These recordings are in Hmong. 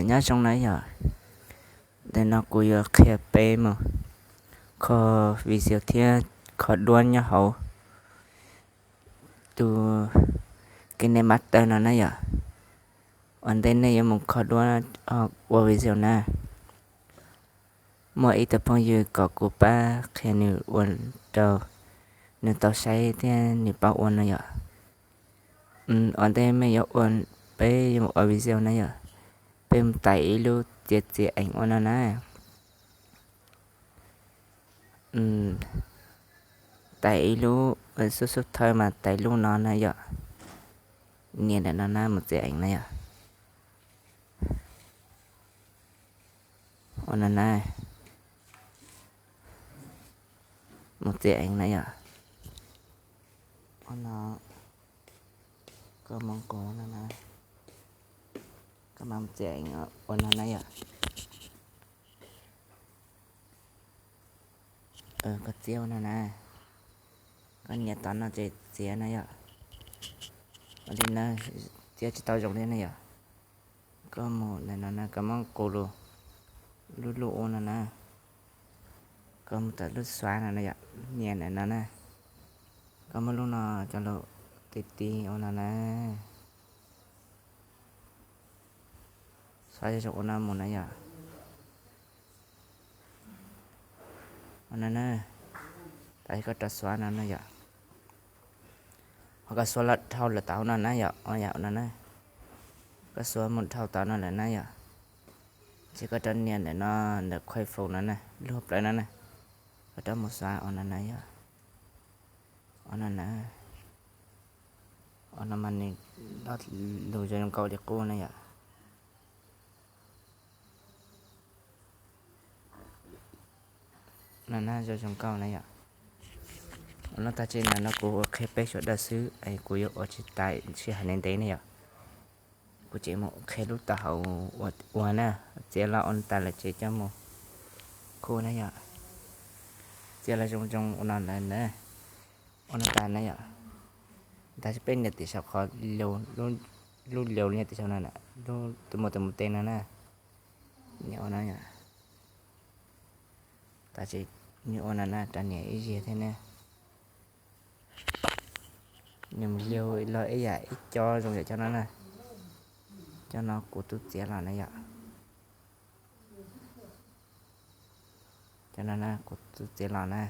Nyob zoo na yom, ntawm no kuv yuav qhia peb mus kho video thiab kho duab nyob hauv tus KineMaster no na yom. Ua ntej nej yuav mus kho duab ua video na, muaj ib tug phooj ywg kom kuv pab qhia nws ua rau nws tau saib thiab nws paub ua no yom. Ua ntej mej yuav ua, peb yuav mus ua video na yom, peb mus tais ib lub txiav txiav eev ua no na. Tais ib lub, xub xub thawj mas tais lub no na yom. Nias ntawm no na, mus txiav eev na yom. Ua no na, mus txiav eev na yom. Ua no, koj mus nqus no na, koj mam mus txiav eev ua no na yom. Koj txiav ua no na, koj nias tom no ces txiav na yom. Ua li na, txiav tsis tau zoo li na yom. Koj mus ntawm no na, koj muab nqus lub, lub lub ua no na, koj mus tom lub xuav no na yom, nias ntawm no na, koj muab lub no coj los ti ti ua no na. Xuav zoo ua no mus na yom. Ua no na, tas koj rov xuav no na yom. Ho koj xuav los dhau lawm tau no na yom, ua yam no na. Koj xuav mus dhau tau no lawm na yom. Ces koj rov nias ntawm no, ntawm khuaj faus no na, lub hauv plawv no na. Koj rov mus xuav ua no na yom. Ua no na, ua no mas nws lus zoo zoo nkauj li qub na yom. No na, zoo zoo nkauj na yom. Ua no tag tsis na no kuv ua qhia peb sawv daws xwb es kuv yuav ua tsis tas sij hawm ntev ntev na yom. Kuv tseem mus qhia lub taub hau ua na, txiav los ua tas lawm ces coj mus khu na yom. Txiav los zoo zoo ua no lawm na, ua no tas na yom. Tab sis peb nias tim saum qhov, lub liaus nias tim saum no, lub tus mus tus mus teb no na. Nias ua no yom. Tab sis nws ua no na, rov nias ib zaug thiab na. Nws mus liaus los ib yam ib co zoo yam cov no na. Cov no kuv twb txiav los na yom. Cov no na kuv twb txiav los na.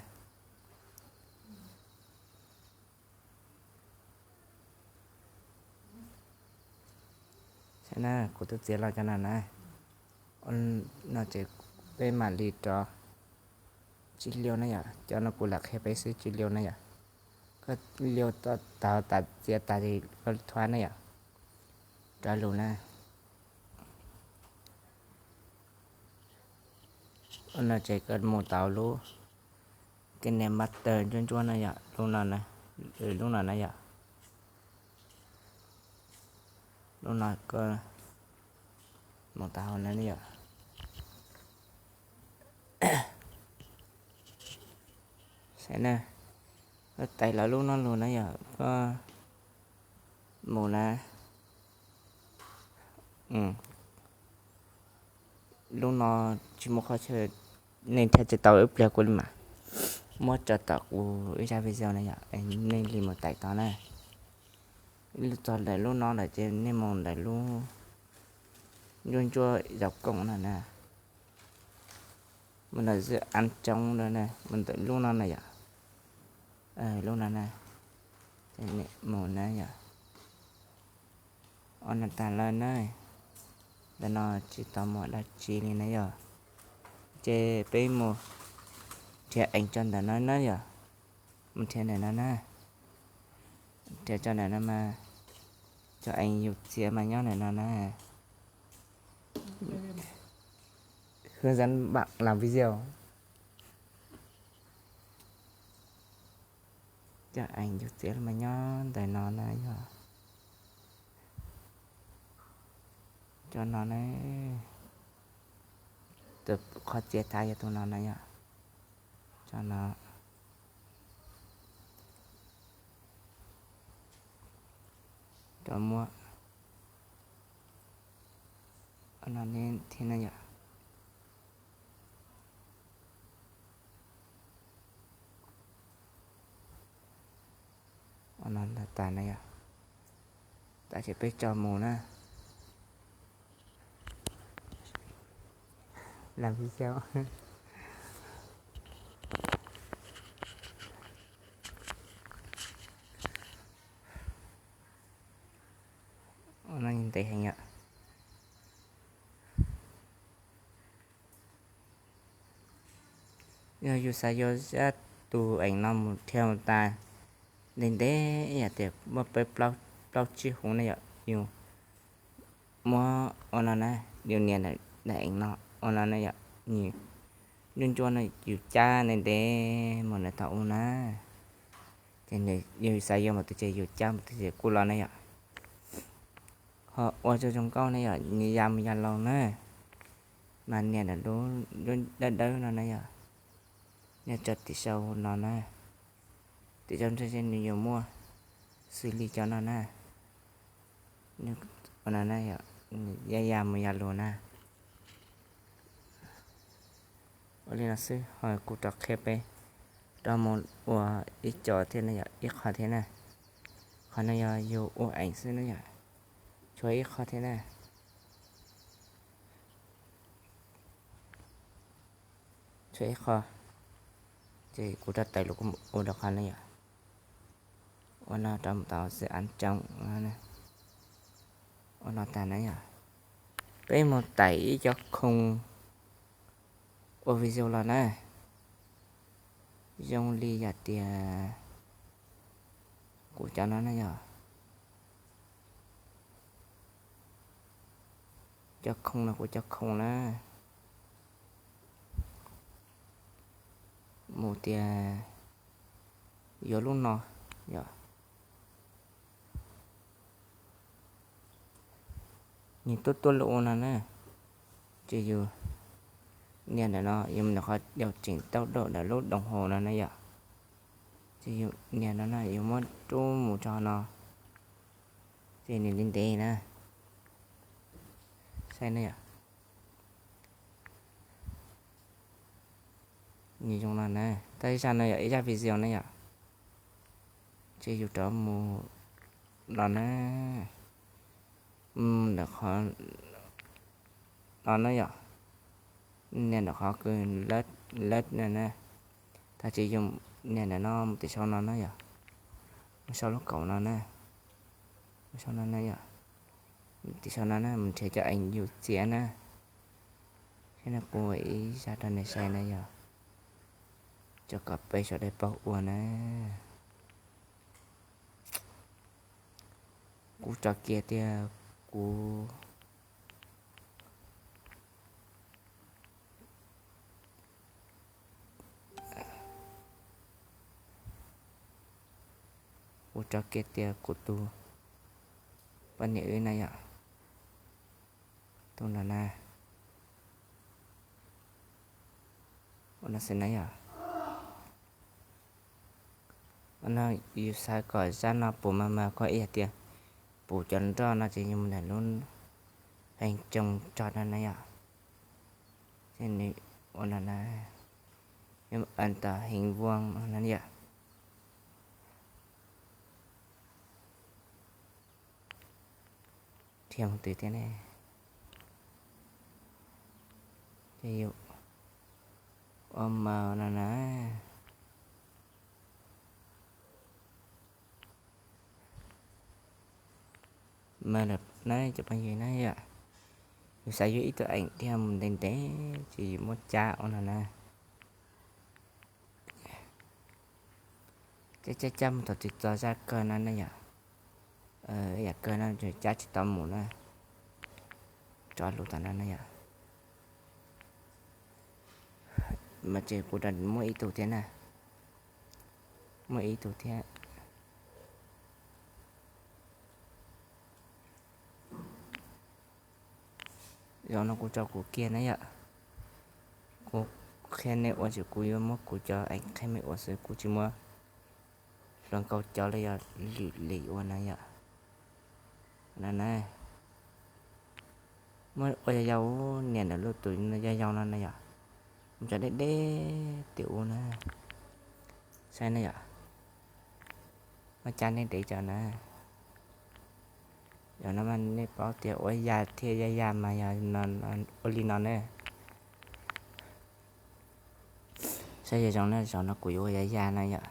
Saib na, kuv twb txiav los cov no na. No ces peb mam li rov tsis liaus na yom, cov no kuv lam qhia peb xwb tsis liaus na yom. Koj liaus tau tas txiav tas ces koj thuav na yom. Rov lus na. No ces koj mus tau lub KineMaster ntsuab ntsuab na yom, lub no na, lub no na yom. Lub no koj mus tau hauv na yom. Saib na, koj tais los lub no lug na yom, koj mus na. Lub no tsis muaj qhov chaw, nej nrhiav tsis tau ib pliag kuv li mas muab tso tom kuv ib zaj video na yom, nej li mus tais tau na. Txog ntawm lub no lawm ces nej mus ntawm lub ntsuab ntsuab zaum koom no na. Mus ntawm zwj an tsoob no na, mus ntawm lub no na yom. Lub no na, mus na yom. Ua no tas lawm na, ntawm no tsis tau muaj dab tsi li na yom. Ces peb mus nrhiav eev tso ntawm no na yom. Mus nrhiav ntawm no na, nrhiav tso ntawm no mas, cov eev yus txiav mas nyob ntawm no na. Hướng dẫn bạn làm video. Cov eev yus txiav mas nyob ntawm no na yom. Cov no na, tus qhov txiav tas yog tus no na yom. Cov no, Rov muab no thiab na yom. Ua no tas na yom. Tab sis peb tso mus na. Lam vi xyaw. Ua no ntev heev yom. Yog yus xav yuav zaj tus eev no mus dhia mus tas ntev ntev ib yam tias muaj peb plaub tsib huv na yom, yus muab ua no na, yus nias daim eev no ua no na yom, nws ntsuab ntsuab no yus cab ntev ntev mus nws tau ua na. Ces yus xav yuav mus twg ces yus cab mus twg ces kuj los na yom. Ho ua zoo zoo nkauj na yom, nws ya mus ya los na, mas nias ntawm lub dawb dawb no na yom, nias tso tim sau no na, tim sau ntshe nws yuav muaj xws li cov no na. Ua no na yom, ya ya mus ya los na. Ua li no xwb ho kuv rov qhia peb rov mus ua ib co thiab na yom, ib qho thiab na. Qhov no yog yus ua eev xwb na yom, tshuav ib qho thiab na. Tshuav ib qho, ces kuv rov tawm los kuv ua rau qhov no yom. Ua no rau mus tau xwb an tsoo. Ua no tas na yom, peb mus tải ib co khoo ua video los na. Zoo li yam tias kuv cov no na yom, cov khoo no kuv cov khoo na, mus tias yuav lub no yom. Nws tuaj tuaj lub ua no na, ces yus nias ntawm no, yus mus ntawm qhov điều chỉnh tốc độ ntawm lub đồng hồ no na yom. Ces yus nias no na, yus muab rub mus rau no, ces nws li ntev na. Saib na yom. Nws zoo no na, tau ib zaj no yom, ib zaj video na yom. Ces yus rov mus los na, ntawm qhov no na yom, nias ntawm qhov kws lab no na, tag tsis yus nias ntawm no mus tim sau no na yom, mus sau lub kaum no na, mus sau no na yom, tim sau no na, mus nrhiav cov eev yus txiav na. Thiab no kuv ua ib zaj rau nej saib na yom, tso kom peb sawv daws paub ua na. Kuv tso kiag tias kuv Kuv tso kiag tias kuv tus poj niam wb na yom, tus no na, ua no xwb na yom. Ua no yus xav kom zaj no puv mas mas koj ib yam tias puv cov nroj no ces yus mus ntawm lub heev tsoo tso no na yom. Ces nws ua no na, yus ntawm heev vuag no yom. Rhiav mus twg thiab ne? Ces yus ua maws no na. Maws lawm na cov phooj ywg na yom. Yus xav yuav ib tug eev dhia mus ntev ntev ces yus muab cab ua no na. Cab cab cab mus thaum twg txog zaj kawg no na yom. Yam kawg no cab tsis tau mus na. Tso lus tom no na yom. Mas ces kuv rov muaj ib tug thiab na. Muaj ib tug thiab. Zaum no kuv tso kuv kiag na yom. Kuv qhia nej ua ces kuv yuav muab kuv cov eev qhia nej ua xwb, kuv tsis muab hluas nkauj cov los yog lwm li ua na yom. Na na, muab ua yau yau, nias ntawm lub tus yau yau no na yom, mus tso deb deb tim ub na, saib na yom, muab cab nej dev tso na. Yog no mas nej paub tias ua yas thiab ya yas mas yog ua li no na. Saib zoo zoo na, zaum no kuv yuav ua ya yas na yom.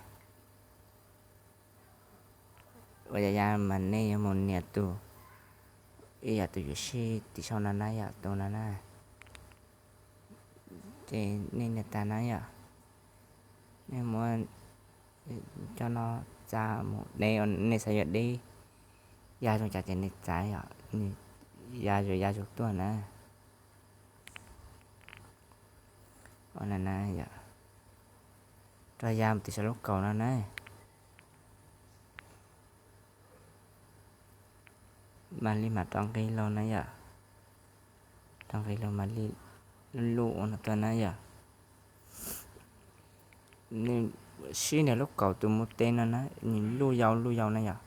Ua ya yas mas nej yuav mus nias tus, ib yam tus yuam sij tim sau no na yom, tus no na. Ces nej nias tas na yom, nej muab cov no txav mus, nej xav yuav deb ya zoo cas ces nej txav yom, nws ya zoo ya zoo tuaj na. Ua na na yom, rau ya mus tim saum lub kaum no na. Mam li mam rau nqi los na yom, rau nqi los mam li luj ua no tuaj na yom. Nws sib nrog lub kaum tus mus teb no na, nws luj yau luj yau na yom,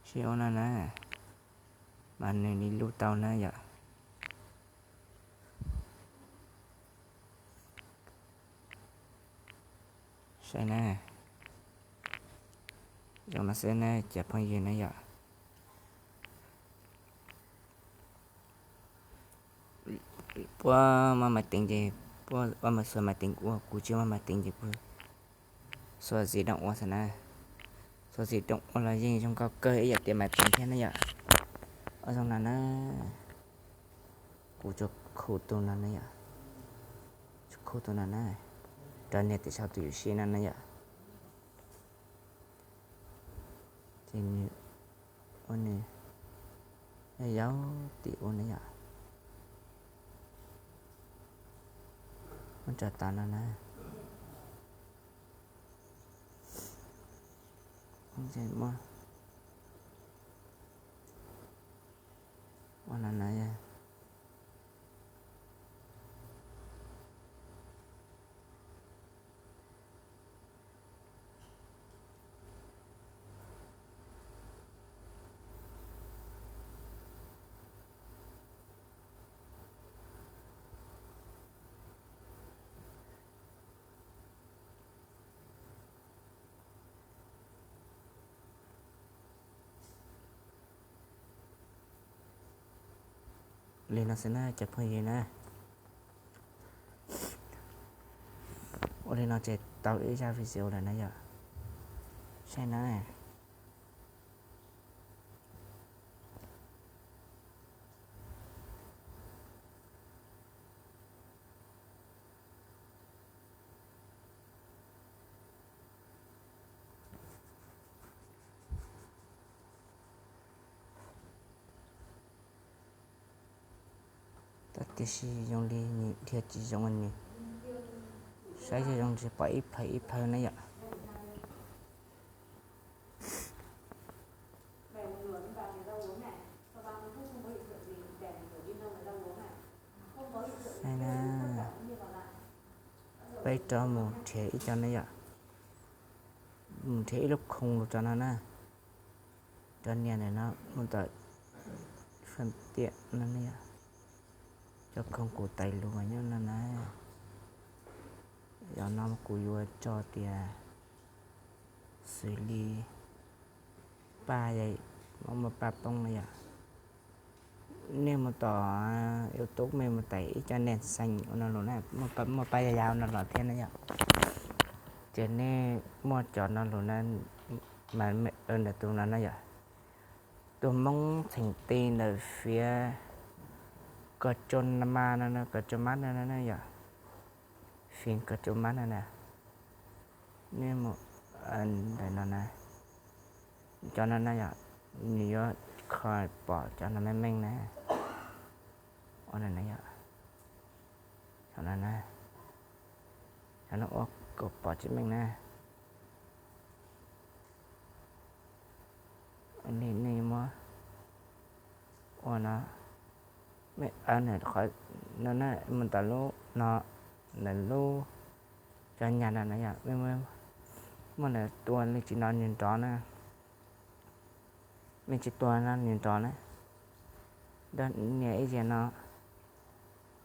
sib ua no na, mas nws li luj tau na yom. Saib na, zoo no xwb na cov phooj ywg na yom. Puab muaj maiv teev ces puab ua mus xuas maiv teev ua, kuv tsis muaj maiv teev ces kuv xuas zim dooj ua xwb na. Xuas zim dooj ua los yeej zoo nkauj kawg ib yam tias maiv teev thiab na yom. Ua zoo no na, kuv tsuas khu tus no na yom, tsuas khu tus no na, rau nias tim saum tus yuam sij no na yom. Ces nws ua nws yau yau tim ub na yom. Muab tso tas no na. Ua no na. Li no xwb na cov phooj ywg na. Ua li no ces tau ib zaj video lawm na yom. Saib na. Tab tiam sis zoo li nws dhia tsis zoo li, saib zoo zoo tsis pom ib plhaw ib plhaw na yom. Saib na, peb rov mus nrhiav ib co na yom, mus nrhiav ib lub khoo lus rau no na. Cov nias ntawm no mus tom faj tiam no ne yom, cov khoo kuv tais lus mas nyob no na. Yog no kuv yuav tso tias xws li paj, muaj paj poob na yom. Nej mus tom YouTube, nej mus tais ib co nias xees ua no lus na, muaj paj yag yag ua no los thiab na yom. Ces nej muaj cov no lus na, mas ntawm tus no na yom, tus Hmoob txheem ti ntawm fiav kos tso mas no, kos tso mas no na yom, fiav kos tso mas no na. Nej mus ntawm no na, cov no na yom, nws yuav kho pom cov no meej meej na. Ua no na yom, cov no na, cov no ua kom pom tsis meej na. Nej muab ua no, nej mus tom lub no, ntawm lub cov nyas no na yom, muaj ntawm tua li tsis no nws nrov na. Me tsis tuag no nws nrov na. Nrog nias ib ziag no,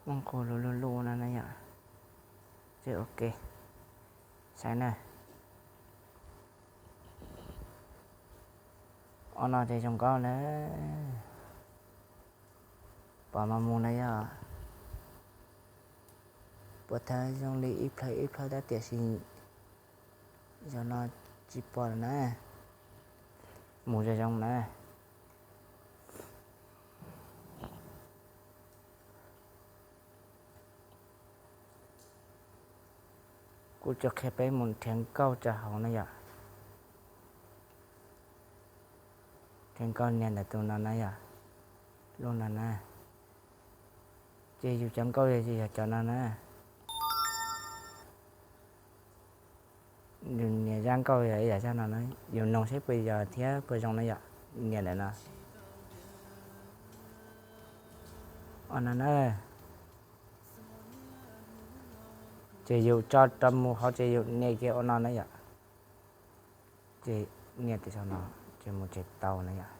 muaj nqus lug lug lug no na yom. Ces ok, saib na. Ob no ces zoo nkauj na. Pom mas mus na yom. Puas thawj zoo li ib plhaw ib plhaw tab tiam sis zaum no tsis pom na. Mus zoo zoo na. Kuv tsuas qhia peb mus nrhiav nkauj rau hauv na yom. Nrhiav nkauj nias ntawm tus no na yom, lub no na. Ces yus cov nkauj yog yog cov no na. Yus nias zaj nkauj yog ib yam zaj no na, yus noog seb puas yog thiab puas zoo na yom, nias ntawm no. Ua no na. Ces yus tso rau mus hauv ces yus nias kiag ua no na yom. Ces nias tim saum no, ces mus ces tau na yom.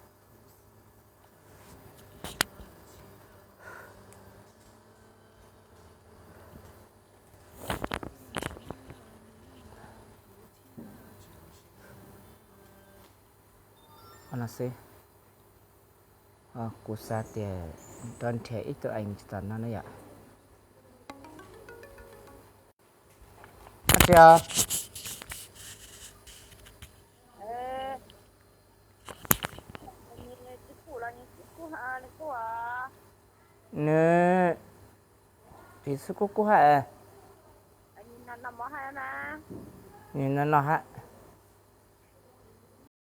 Ua no xwb. Kuv xav tias nrhiav ib tug ees tsis tau no na yom. Ab tsi os. Nws, piv xwb kuj kub hab. Nws no no hab.